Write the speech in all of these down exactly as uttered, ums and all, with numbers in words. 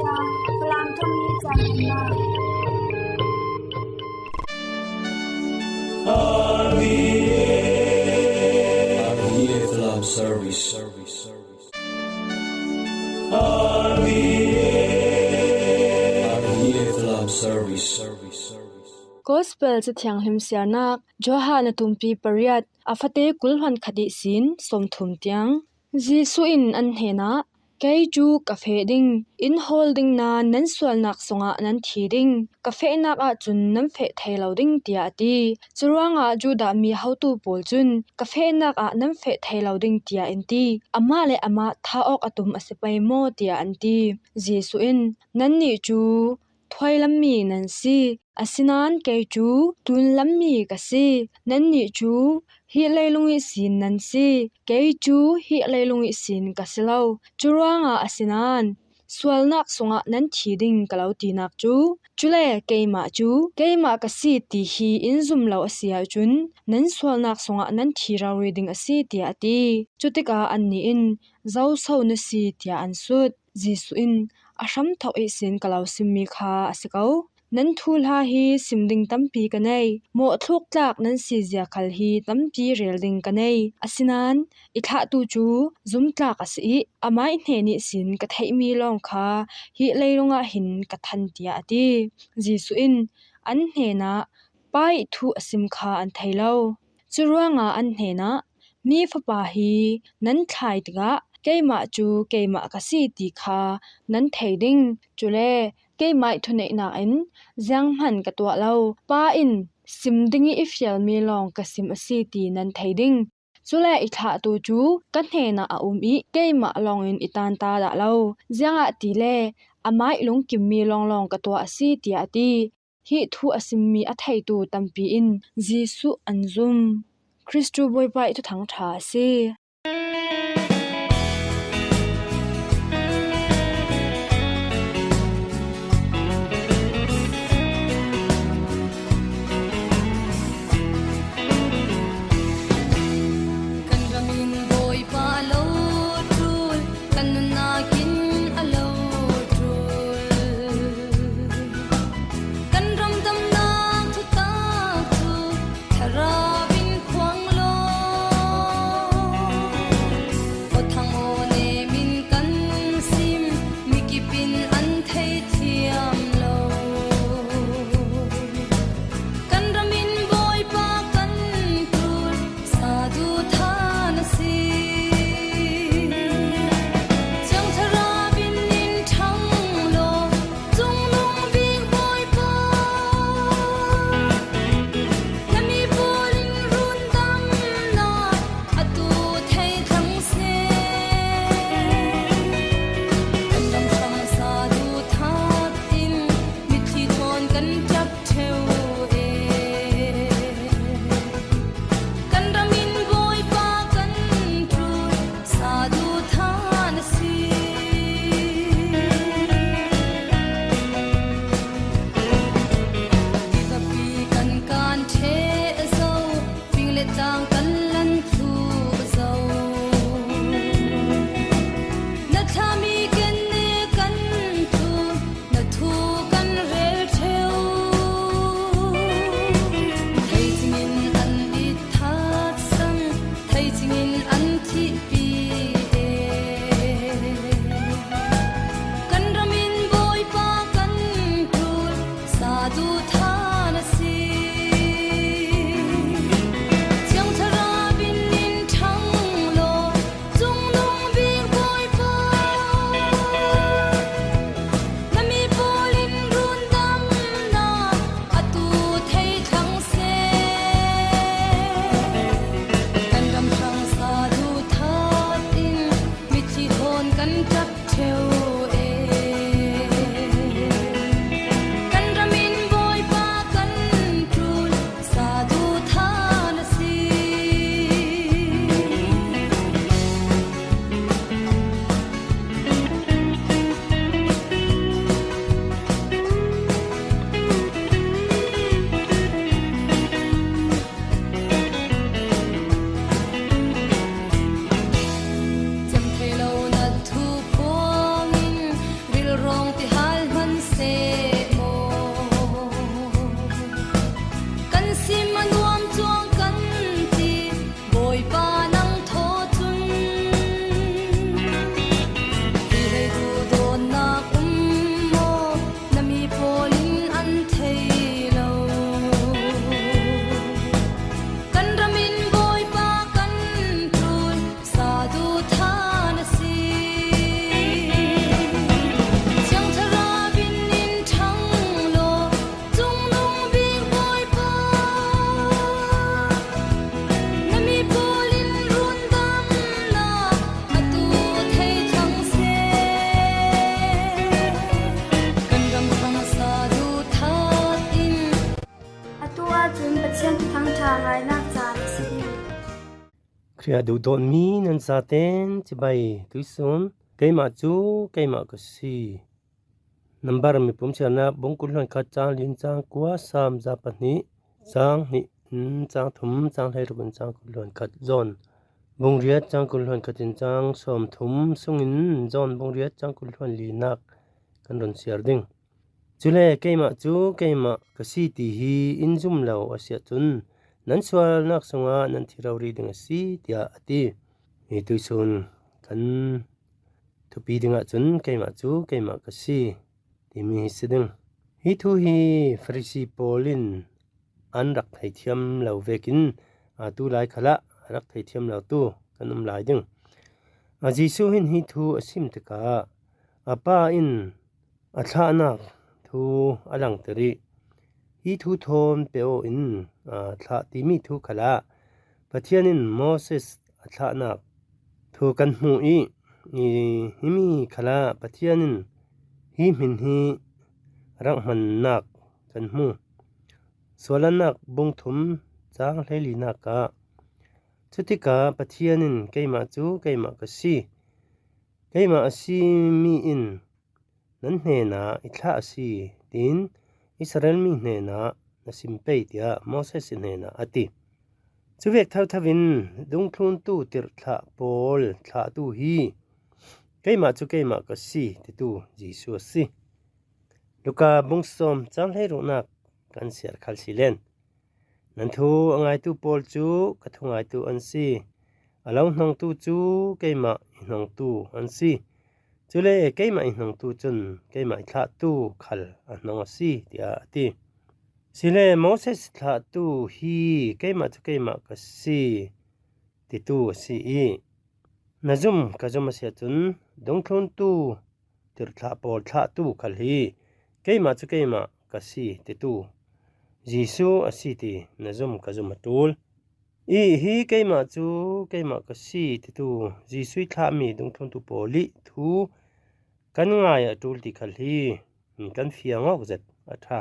Falam thum ni chan na. R V A, R V A Falam Service. R V A, R V A Falam Service. Gospel Cathianghlim siarnak, Johan a tumpi pariat, a fate kul hluan khat ihsin sawmthum tiang. Jesuh in an hnenah, "Kei cu ka feh ding, in hawl ding nain nan sualnak sungah nan thi ding, ka fehnak ahcun nan feh thei lo ding," tiah a ti. Curuangah Judah mi hotu pawl cun, "Ka fehnak ah nan feh thei lo ding," tiah in ti. "Amah le amah thah awk a tum a si pei maw?" tiah an ti. Jesuh in, "Nannih cu thuailammi nan si, asinain kei cu tunlammi ka si. Nannih cu hih leilung ihsin nan si, kei cu hih leilung ihsin ka si lo. Curuangah asinain sualnak sungah nan thi ding ka lo tinak cu, cule keimah cu keimah ka si ti hi in zum lo a si ahcun, nan sualnak sungah nan thi rori ding a si," tiah a ti. Cutikah annih in, "Zo so na si?" tiah an sut. Jesuh in, "A hramthawk ihsin ka lo simmi kha a si ko. Nan thuhla hi sim ding tampi ka nei, mawhthluk tlak nan si zia khal hi tampi rel ding ka nei. Asinain i thlahtu cu zumtlak a si i, amai hnen ihsin ka theihmi lawng kha hih leilung ah hin ka thanh," tiah a ti. Jesuh in an hnenah, "Pa ih thu a sim kha an thei lo." Curuangah an hnenah, "Mi Fapa hi nan thlai tikah keimah cu keimah ka si ti kha nan thei ding. Cule keimah ih thuneihnak in zianghman ka tuah lo. Pa in sim ding i fialmi lawng ka sim a si ti nan thei ding. Cule i thlahtu cu ka hnenah a um i keimah lawngin i tanta dah lo. Ziangahtile amah ih lungkimmi lawnglawng ka tuah a si," tiah a ti. Hih thu a simmi a theitu tampi in Jesuh an zum. Kristu Bawipa ih Thuthang ṭha a si. Kan ram in Bawipa lo ṭul, kan nunnak in a lo ṭul. Kan ram damnak thutak cu thlarau in phuang law, aw thang aw nem in kan sim, mi kip in an thei thiam lo. Kan ram in Bawipa kan ṭul, sa duhthah na si. Thiang Thlarau in in ṭhang law, Cungnung Bik Bawipa, na mi pawl in rundamnak a tuh thei thlang seh. Kan ram hrang sa duhthah Khrih ah duhdawn mi nan zaten chibai tuisun, keimah cu keimah ka si. Nambar mipum siarna bung kul hluan khat cang lin cang kua, Sam za pahnih cang hnih in cang thum, cang hleiruk in cang kul hluan khat, John bung riat cang kul hluan khat in cang sawm thum sungin John bung riat cang kul hluan linak kan run siar ding. Cule keimah cu keimah ka si ti hi in zum lo a si ahcun nan sualnak sungah nan thi rori ding a si, tiah a ti. Hi tuisun kan thupi dingah cun keimah cu keimah ka si timi hi si ding. Hi thu hi Farasi pawl in an rak theithiam lo vekin, aa, tu lai khalah a rak theithiam lo tu kan um lai ding. A Jesuh hin hi thu a sim tikah a Pa in a thlahnak thu a langter i, hi thu thawn pe aw in, aa, thlah timi thu khalah Pathian in Moses a thlahnak thu kan hmu i, i himi khalah Pathian in hi hmin hi rak hmannak kan hmu. Sualannak bung thum cang hleilinak ah, cutikah Pathian in keimah cu keimah ka si, keimah a simi in nan hnenah i thlah a si, tiin Israel mi hnenah na sim pei, tiah Moses i hnenah a ti. Cuvek thotho in dungthluntu tirhthlah pawl thlahtu hi keimah cu keimah ka si titu Jesuh a si. Luka bung sawm cang hleiruknak kan siar khal si len. Nan thu a ngaitu pawl cu ka thu ngaitu an si. A lo hnongtu cu keimah i hnongtu an si. Cule keimah i hnongtu cun keimah i thlahtu khal a hnong a si, tiah a ti. Sile Moses thlahtu hi keimah cu keimah ka si titu a si i, na zum ka zum a si ahcun dungthluntu tirhthlah pawl thlahtu khal hi keimah cu keimah ka si titu Jesuh a si ti na zum ka zum a ṭul. I hi keimah cu keimah ka si titu Jesuh i thlahmi dungthluntu pawl i thu kan ngai a ṭul ti khal hi kan fiang awk zet a ṭha.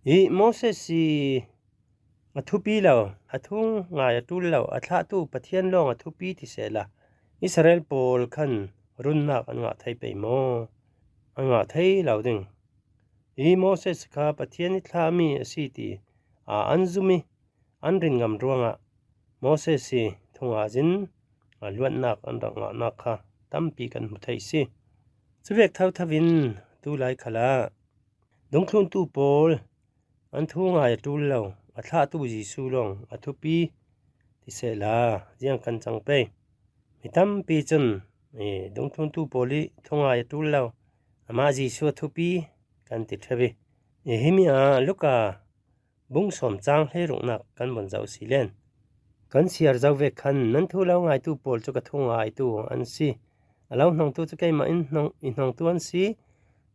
I Moses i a thupi lo, a thu ngai a ṭul lo, a thlahtu Pathian lawng a thupi ti sehla, Israel pawl khan runnak an ngah thei pei maw? An ngah thei lo ding. I Moses kha Pathian i thlahmi a si ti a an zum i an rin ngam ruangah Moses i thungazin a luatnak an rak ngahnak kha tampi kan hmu thei si. Cuvek thotho in tu lai khalah dungthluntu pawl an thu ngai a ṭul lo, a thlahtu Jesuh lawng a thupi ti sehla, ziang kan cang pei. Mi tampi cun, i, dungthluntu pawl i thu ngai a ṭul lo, amah Jesuh a thupi kan ti ṭheu i, i, himi ah Luka bung sawm cang hleiruknak kan vun zoh si len. Kan siar zo vek khan nan thu lo ngaitu pawl cu ka thu ngaitu an si. A lo hnongtu cu keimah in hnong, i hnongtu an si.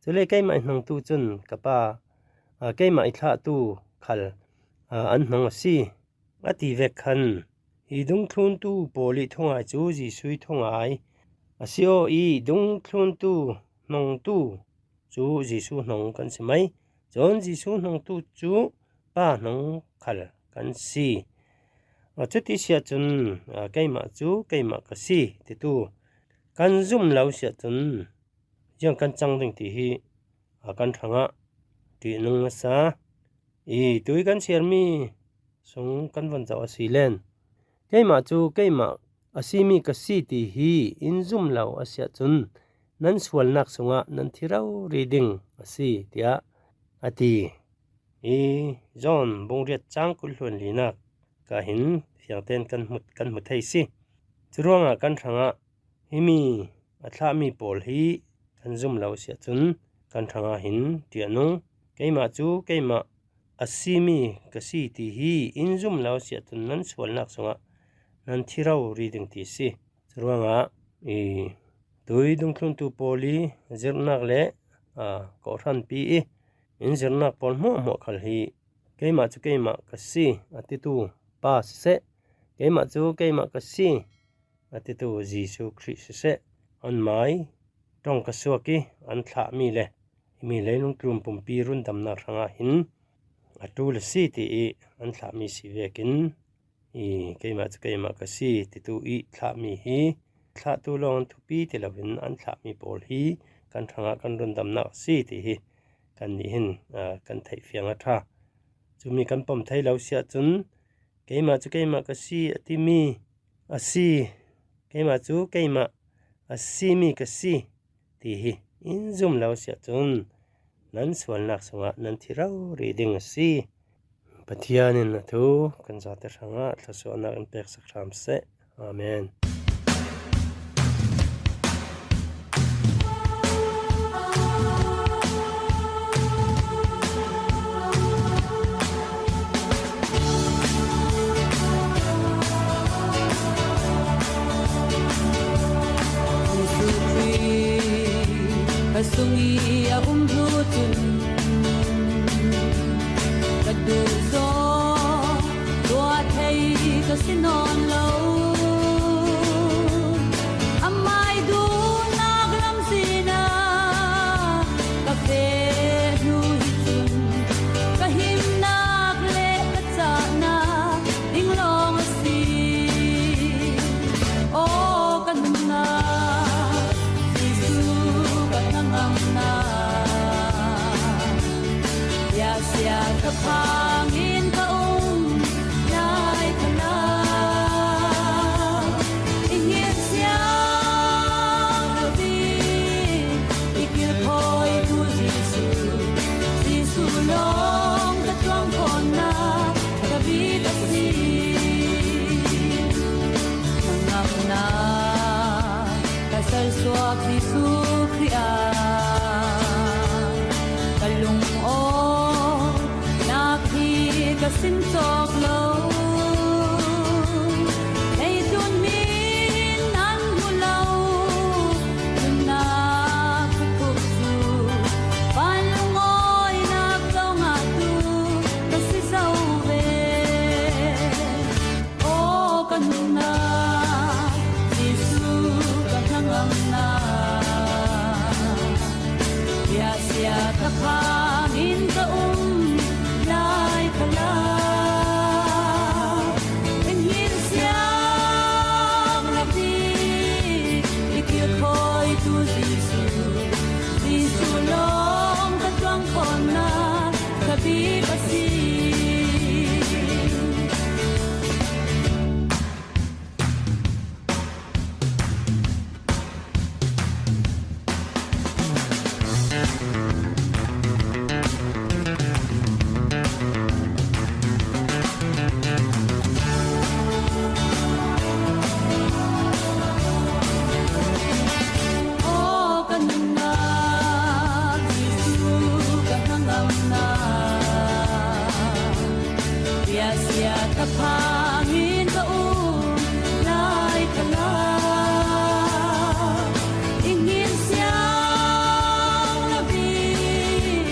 Cule keimah i hnongtu cun ka Pa, aa, keimah i thlahtu khal, aa, an hnong a si, a ti vek khan, hi dungthluntu pawl i thungai cu Jesuh i thungai a si aw i, dungthluntu hnongtu cu Jesuh hnong kan si mai. Cun Jesuh hnongtu cu Pa hnong khal kan si. Aa, cuti si ahcun, aa, keimah cu keimah ka si titu kan zum lo si ahcun, ziang kan cang ding ti hi, aa, kan hrangah ṭihnung a sa. I tui kan siarmi sung kan von zoh a si len. Keimah cu keimah a simi ka si ti hi in zum lo a si ahcun nan sualnak sungah nan thi rori ding a si, tiah a ti. I John bung riat cang kul hluan linak ka hin fiangten kan hmu, kan hmu thei si. Curuangah kan hrangah himi a thlahmi pawl hi kan zum lo si ahcun kan hrangah hin ṭihnung. Keimah cu keimah a simi ka si ti hi in zum lo si ahcun nan sualnak sungah nan thi rori ding ti si. Curuangah i tui dungthluntu pawl i zirhnak le, aa, kawhhranpi i in zirhnak pawl hmuahhmuah khal hi keimah cu keimah ka si a titu Pa siseh, keimah cu keimah ka si a titu Jesuh Khrih siseh, an mai ṭong ka suak i an thlahmi le himi leilung tlun pumpi rundamnak hrangah hin a ṭul a si ti i an thlahmi si vekin i, keimah cu keimah ka si titu i thlahmi hi thlahtu lawng thupi ti loin an thlahmi pawl hi kan hrangah kan rundamnak a si ti hi kannih hin, aa, kan theih fiang a ṭha. Cumi kan pom thei lo si ahcun, keimah cu keimah ka si a timi a si, keimah cu keimah a simi ka si ti hi in zum lo si ahcun, nan sualnak sungah nan thi rori ding a si. Pathian in a thu kan zate hrangah thluasuahnak in peksak hram seh. Amen. Jesuh Khrih ka sung i a um hnu cun ka duh zaw tuah thei ka si nawn lo. Amai duhnak lamzin ah ka feh hnu hi cun ka himnak le ka cahnak ding lawng a si. Aw ka nunnak, Jesuh ka hnangamnak, biasia ka phang in ka um lai khalah, i hngilh siang lo ding i kilkhawitu Jesuh, Jesuh lawng ka tuang khawhnak ka bik a si. Ka ngamnak ka salsuak Jesuh Khrih ah ka lungawnak hi ka sin cawk lo. Leitung min an hmu lo nunnak ka khuk cu van lungawinak co ngahtu ka si zo ve. Aw ka nunnak, Jesuh ka hnangamnak, biasia ka phang in ka um lai khalah, in hngilh siang lo ding i kilkhawitu Jesuh, Jesuh lawng ka tuang khawhnak ka bik a si. Aw ka nunnak, Jesuh ka hnangamnak, biasia ka phang in ka um lai khalah, i hngilh siang lo ding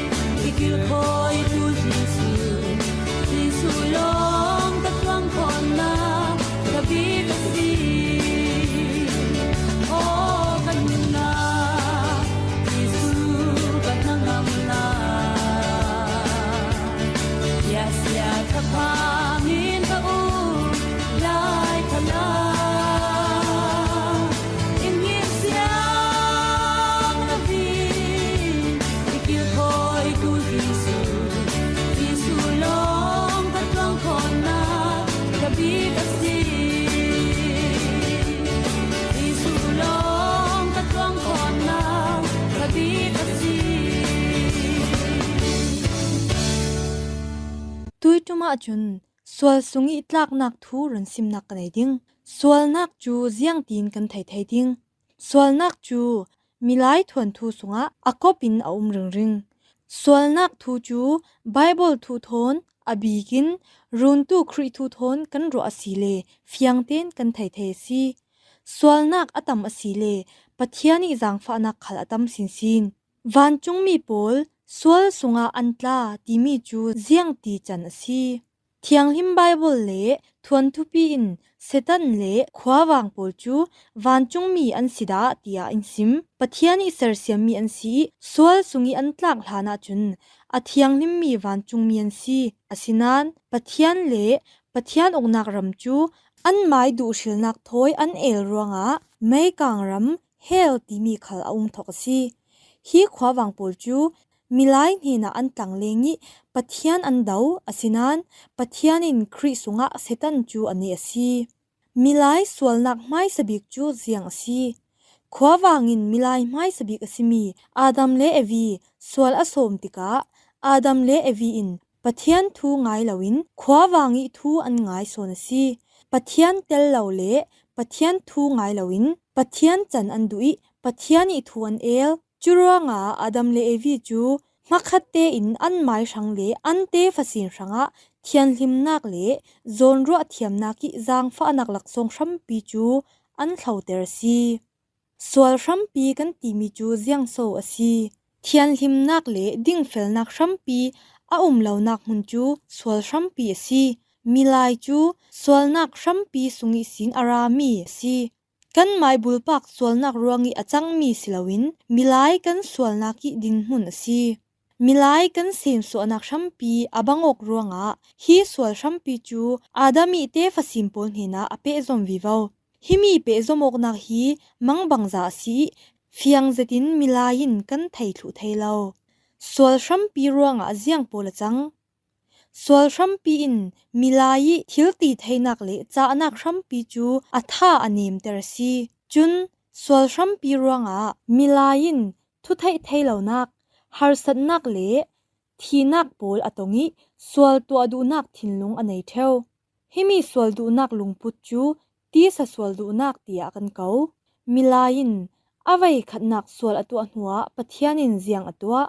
i kilkhawitu Jesuh, Jesuh lawng ka tuang khawhnak ka bik a si. Aw ka nunnak, Jesuh ka hnangamnak, biasia ka phang in ka um lai khalah, i hngilh siang lo ding i kilkhawitu Jesuh, Jesuh lawng ka tuang khawhnak ka bik a si. Jesuh lawng ka tuang khawhnak ka bik a si. Tuiṭum ahcun sual sung i tlaknak thu run simnak ka nei ding. Sualnak cu ziangtin kan thei thei ding? Sualnak cu milai thuanthu sungah a kop in a um ringring. Sualnak thu cu Baibal thu thawn a bikin runtu Khrih thu thawn kan ruah a si le fiang tein kan thei thei a si. Sualnak a tam a si le Pathian i zaangfahnak khal a tam sinsin. Vancungmi pawl sual sungah an tla timi cu ziangti can a si? Thianghlim Baibal le thuanthupi in Satan le khuavang pawl cu vancungmi an si dah tiah in sim. Pathian i sersiammi an si i sual sung i an tlak hlan ahcun a thianghlimmi vancungmi an si. Asinain Pathian le Pathian uknak ram cu an mai duhhrilnak thawi an el ruangah meikang ram hell timi khal a um thawk a si. Hi khuavang pawl cu milai hnenah an tlangleng ih Pathian an do, asinain Pathian in Khrih sungah Satan cu a neh a si. Milai sualnak hmaisa bik cu ziang a si? Khuavang in milai hmaisa bik a simi Adam le Evi sual a sawm tikah Adam le Evi in Pathian thu ngai loin khuavang ih thu an ngai sawn a si. Pathian tel lo le Pathian thu ngai loin Pathian can an duh ih Pathian ih thu an el. Curuangah Adam le Evi cu hmakhat tein an mai hrang le an tefa sin hrangah thianhlimnak le zawnruah thiamnak ih zaangfahnak laksawng hrampi cu an hloter a si. Sual hrampi kan timi cu ziangso a si? Thianhlimnak le dingfelnak hrampi a um lonak hmun cu sual hrampi a si. Milai cu sualnak hrampi sung ihsin a rami a si. Kan mai bulpak sualnak ruangih a cangmi si loin milai kan sualnak ih dinhmun a si. Milai kan semsuahnak hrampi a bang awk ruangah hi sual hrampi cu Adam ih tefa sin pawl hnenah a pehzom vivo. Himi pehzom awknak hi mangbangza a si ih fiang zetin milai in kan thei thluh thei lo. Sual hrampi ruangah ziang pawl a cang? Sual hrampi in milai ih thilti theinak le cahnak hrampi cu a tha a nemter a si. Cun sual hrampi ruangah milai in thutheih thei lonak, harsatnak le thihnak pawl a tong ih sual tuah duhnak thinlung a nei ṭheu. Himi sual duhnak lungput cu tisa sual duhnak tiah kan ko. Milai in a veikhatnak sual a tuah hnuah Pathian in ziang a tuah?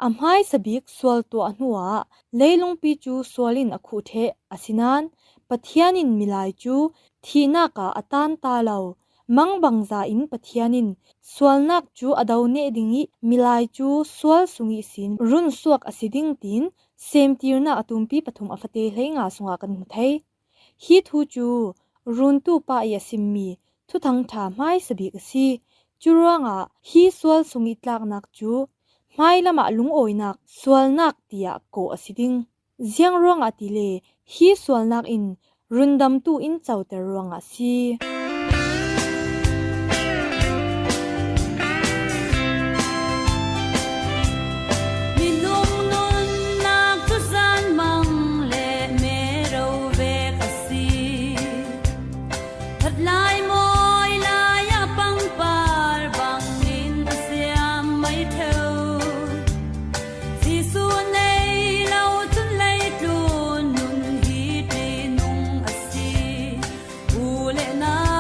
A hmaisa bik sual tuah hnuah leilungpi cu sual in a khuh ṭheh, asinain Pathian in milai cu thihnak ah a tan ta lo. Mangbangza in Pathian in sualnak cu a do neh ding ih milai cu sual sung ihsin runsuak a si ding tiin Semtirnak a tumpi pathum a fate hleinga sungah kan hmu thei. Hi thu cu runtu pa ih a simmi Thuthang ṭha hmaisa bik a si. Curuangah hi sual sung ih tlaknak cu hmailam ah lungawinak sualnak tiah kawh a si ding. Ziang ruangah tile hi sualnak in rundamtu in coter ruangah a si. Minung nunnak cu zanmang le mero vek a si. Phatlai mawi lai ah pangpar bangin a siam mai ṭheu. Jesuh nei lo cun leitlun nun hi ṭihnung a si. U le nau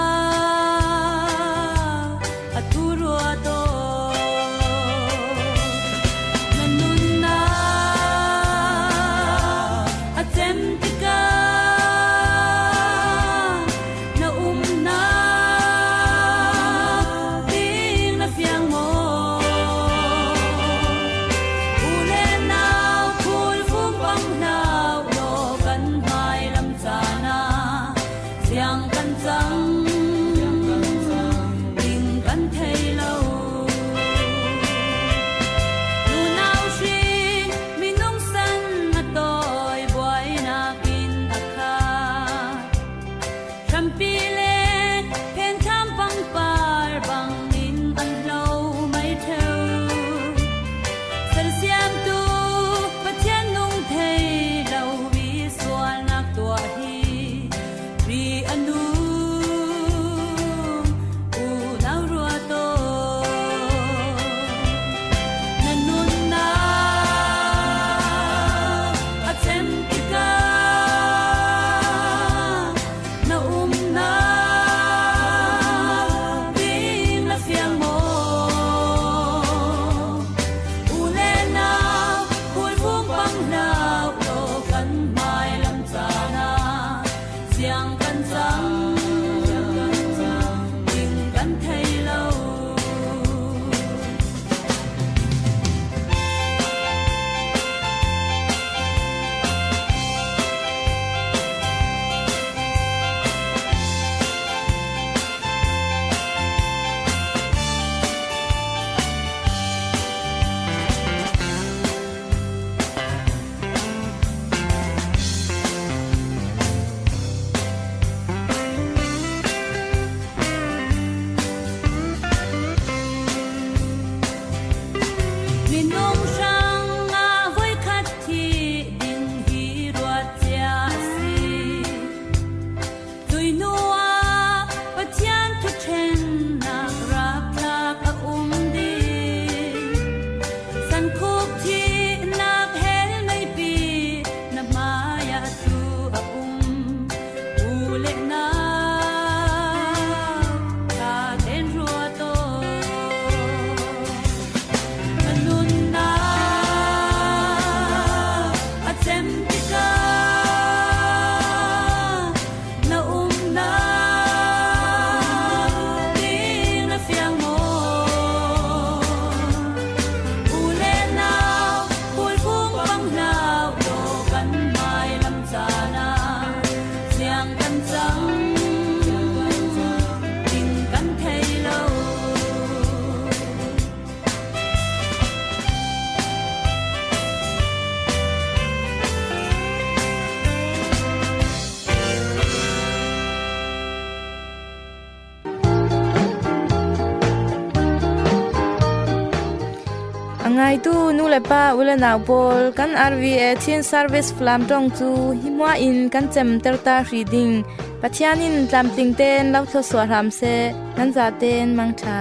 A ngaitu nu le pa, u le nau pawl, kan R V A Chin Service Falam ṭawng cu hi hmua in kan cemter ta hrih ding. Pathian in tlamtling tein lo thluasuah hram seh, nan zatein mangṭha.